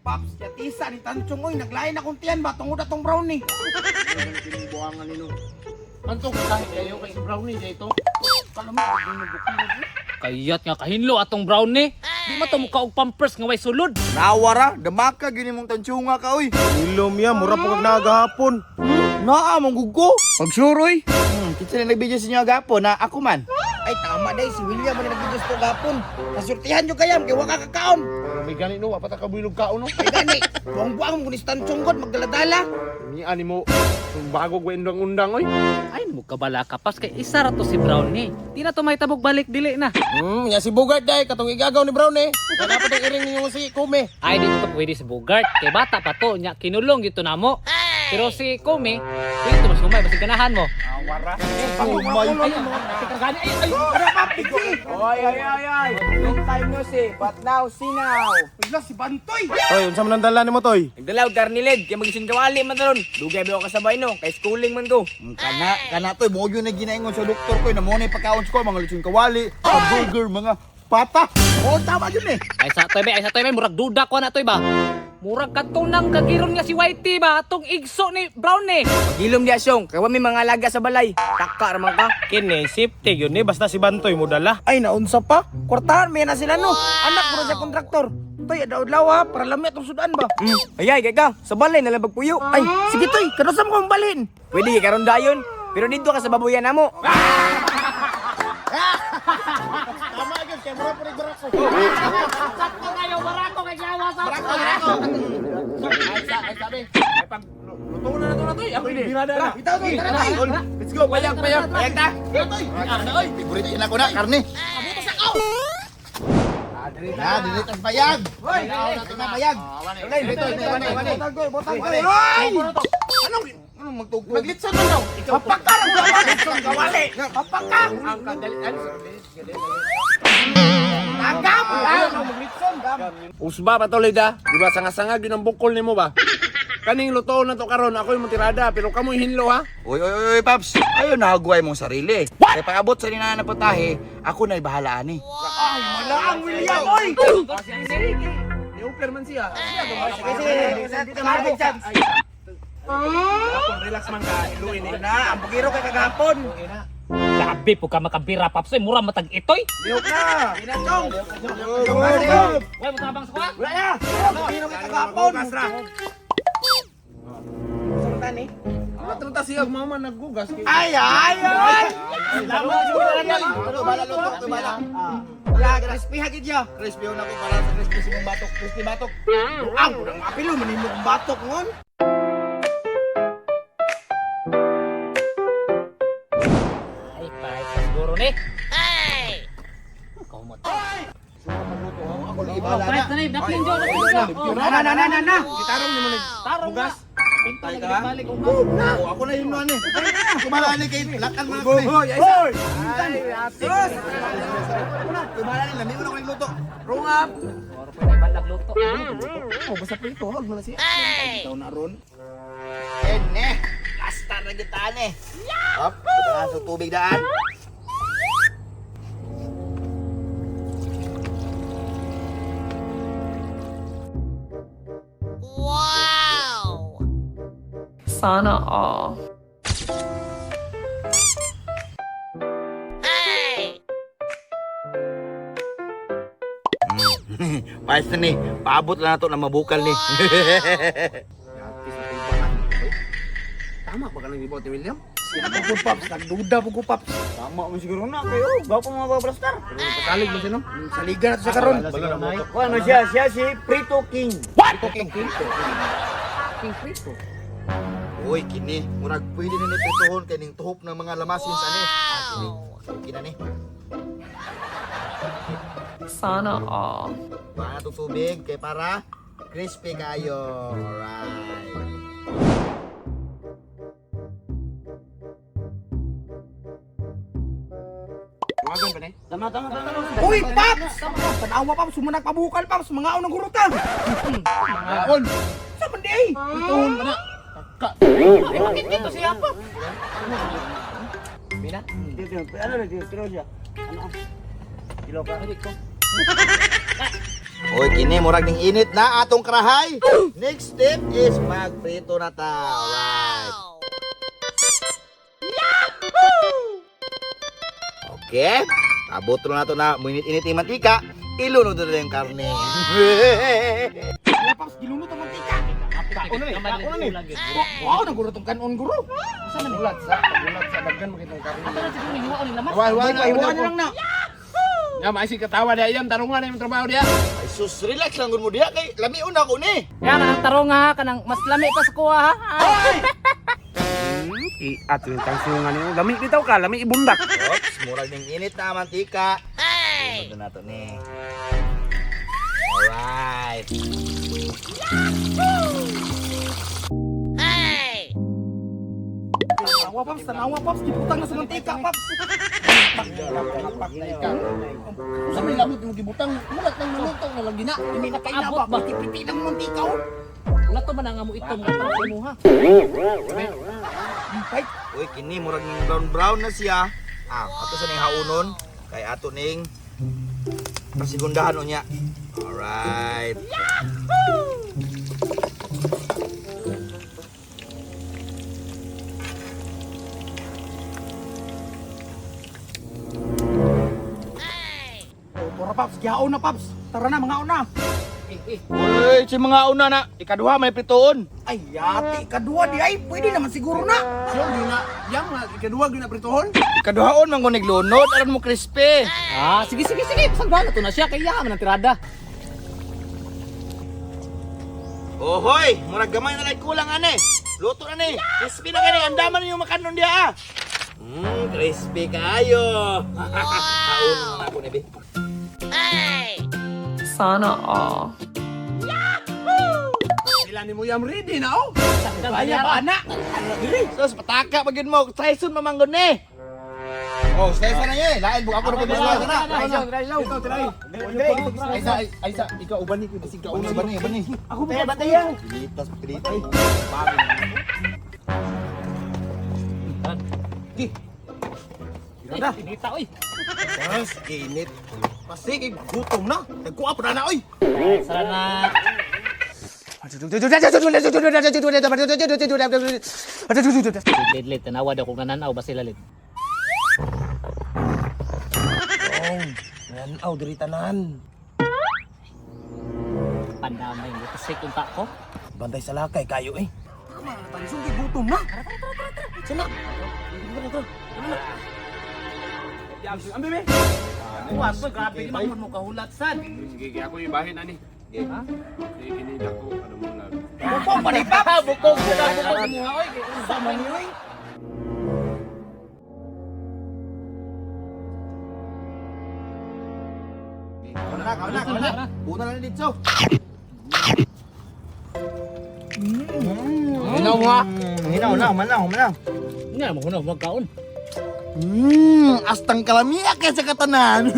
Paps, yatisa ni Tanchong oy, naglain akong tiyan ba tungod atong brownie. Buangan nino. Antong kahit kayo kay si Brownie dito. Kayat nga kahinlo atong brownie. Di man to muka og pampers nga way sulod. Nawara, damaka gini mong tansyunga ka oy. Ilom ya, mura po kag nagahapon. Naa mong gugo. Pagsuroy. Kinsa na nagbidyo sa inyo agapon na ako man. Ay tama day si William man nagbidyos to gapon. Kasurtihan yo kayam kay wa ka kakaon. May gani no, wa pa ta kabuilog kaon no. Ay gani, buang-buang mo ni Tanchong god magdaladala. Ni ani mo bago ko undang-undang oy. Ay mo kabala ka pas kay isa ra to si brownie. Di na to may tabog balik dili na. Ya si Bogart dai katong igagaw ni Brown eh. Dapat ang iring ninyo si Kume. Ay dito to pwede si Bogart kay bata pa to nya kinulong gito namo. Pero si Kumi, pwede to mas humay basig ganahan mo. Oh my. Ay, ay, Oy, oy, oy, oy. Long time no see, but now see now. Wala si Bantoy. Toy, unsa man ang dala nimo toy? Nagdalaw garniled, kay magising kawali man taron. Dugay ba ako kasabay no, kay schooling man ko. Kana kana toy mo yun na ginaingon sa doktor ko na mo na pagkaon ko mga lechon kawali, mga burger, mga pata. Oh, tama yun eh. Ay sa toy bay, ay sa toy bay, murag duda ko na toy ba. Murag katong nang kagiron nga si Whitey ba atong igso ni Brownie. Pagilom di asyong, kay wa may mga alaga sa balay. Taka ra man ka. Kini safety yun ni basta si Bantoy mo dala. Ay naunsa pa? Kwartahan may na sila no. Anak mo na sa kontraktor. Toy, adaw-adlaw ha, para lami atong sudan ba. Ay ay, kay ka, sa balay na lang pagpuyo. Ay, sige toy, kanusa mo kong balhin. Pwede kay karon dayon, pero dito ka sa babuyan namo. Tama gyud kay mura po ni Barako. Sakto kayo barako kay lawas. Ay sa ay sabi. Ay pag luto na na to na toy. Ako ini. Birada na. Bitaw toy, tara toy. Let's go. Payag payag. Payag ta. Favorite yun ako na, karne. Na, dili tas payag. Hoy, na payag. Dito, dito, dito. Botang toy, botang toy. Ay! Anong anong magtugtog? Naglitson man daw. Papaka lang kawali. Kawali. Papaka. Ang kadali. Tagam. Maglitson. Usba pa to da. Di ba sanga-sanga gyud ang bukol nimo ba? Kaning luto na to karon ako yung tirada pero kamoy hinlo ha. Oy, oy, oy, Paps. Ayun, nahagway mong sarili. Kaya pag-abot sa nina na putahe, ako na'y bahalaan eh. Ay, malaang William, oy. Ni-offer man siya. Sige, sige. Relax man ka, iluin eh. Na, ang bugiro kay kagapon. Grabe po ka makabira paps, ay mura matag itoy. Lihok na. Pinatong. Way mo tabang sa kuha. Wala na. Ang bugiro kay kagapon. Sultan eh. Wala ta siya mama naggugas kay. Ay, ay, ay. Ano, bala luto, to bala. Wala, crispy hagid ya. Crispy na ako para sa crispy si mong batok, crispy batok. Ang unang apilo manimo kong batok ngon. Ay pahay sa siguro ni. Ay! Kumot. Ako lagi bahala Pahay na. sa ni, daplin jo, daplin jo. Oh, Na na na na na na. Gitarong nimo nag Tarong na. Pinto Tay na ka? balik og Oh, ako na yung ano eh. Kumala ni kay lakan man ako eh. Hoy, ay sa. Sus! Kumala ni lami ko nagluto. Rungap. Oro po na ibandag luto. Oh, basta prito hog man na siya. Bitaw na ron. Ene, lasta na gitaan eh. Hop, butangan sa tubig daan. Sana all. Paas na ni, paabot lang na to na mabukal ni. Tama ba ka nang gibuhat ni William? Sila po ko paps, nagduda po ko paps. Tama mo siguro na kayo. Gapo mga babrastar. Pasalig mo siya no? Saligan na to sa karon. Ano siya, siya si Prito King. King Prito. Uy, kini, murag pwede na ni prituhon kay ning tuhop ng mga lamasin sa ni. Ah, kini. Kini na ni. Sana all. Baka na tubig kay para crispy kayo. Alright. Tuwagan pa ni. Uy, paps! Tanawa paps, sumunag pabukal paps, mga unang guruta. Maon. Sa man di ay? Prituhon pa na. Ka. Ay bakit dito siya pa? Ano na, tiro siya. Ano? Kilo ka. Oy, kini murag ning init na atong karahay. Next step is magprito na ta. Alright. Okay. Abot na nato na muinit-init yung mantika. Ilunod na yung karne. Wala, Paps, gilunod ang mantika. Kaon na ni, kaon na ni. Wow, naguro tong kanon guro. Asa man ulat sa ulat sa daghan makitong karne. Ato na siguro hiwaon ni lamas. Wa wa Ay, na. na lang na. Ya maisi katawa dia iyang tarungan na imong trabaho dia. Ay sus, relax lang gud mo diha kay lamion na ako ni. Ya kanang tarong ha, kanang mas lami pa sa kuha ha. Ato yung tangsungan niyo. Lami bitaw ka, lami ibundak. Oops, murag ning init na ang mantika. Ilunod na nato ni. Alright. Tanawa, Paps, tanawa, Paps. Gibutang na sa mantika, Paps. Usa may lamot yung gibutang, mulat nang malutong na lang gina. Hindi na kayo na Abot ba? ba? Piti-piti ng mantika, oh. Wala to man ang amo itom nga para sa imuha. Ay, Uy, kini murag ning brown brown na siya. Ah, ato sa ning haunon kay ato ning pasigundahan unya. Alright. Tara, Paps, gihaon na, Paps. Tara na, mga una. Eh, eh. Uy, si mga una na ikaduha may pritoon. Ay, yati, kadua di ay. Pwede naman siguro na. Siyo gyud na, yang nga ikaduha gyud na pritohon. Ikaduhaon man kunig lunod aron mo crispy. Ah, sige sige sige, pasagbahan na to na siya kay iya man ang tirada. Ohoy, murag gamay na lang kulang ane. Luto na ni. Crispy na kani, andaman ninyo makanon diha ah. Crispy kayo. Haon na ako ni be. Sana all. Sila ni mo yam ready na oh. Kaya ba, anak? Sus, pataka pag yun mo. Tyson mamanggon ni. Oh, slice na niya eh. Lain bug ako na pag slice na. Ito, try. Ay sa, ay sa, ikaw uban ni bisig ka Uno ba ni, ba ni? Ako ba, batayan? Pilitas, pilitas. Eh, inita oy. Mas init. Pasig gutom na. Nagkuha pa na oy. Sara na. Lit lit tanawa daw kung nananaw ba sila lit. Nanaw diri tanan. Pandamay mo kasi kung ta ko. Bantay sa lakay kayo eh. Tansong, gutom na. Ang bebe. Kuha to, grabe di man mo kahulat sad. Sige, sige, ako ibahin ani. Ha? Sige, kini dako ano mo lang. Bukong pa ni, Paps. Bukog bukog mo oy. Sa man ni, oy. Kauna, kauna, kauna. Una lang dito. Hinaw mo ha. Hinaw na, humanaw, humanaw. Nga mo hunaw magkaon. Astang kalamiak kay sa katanan.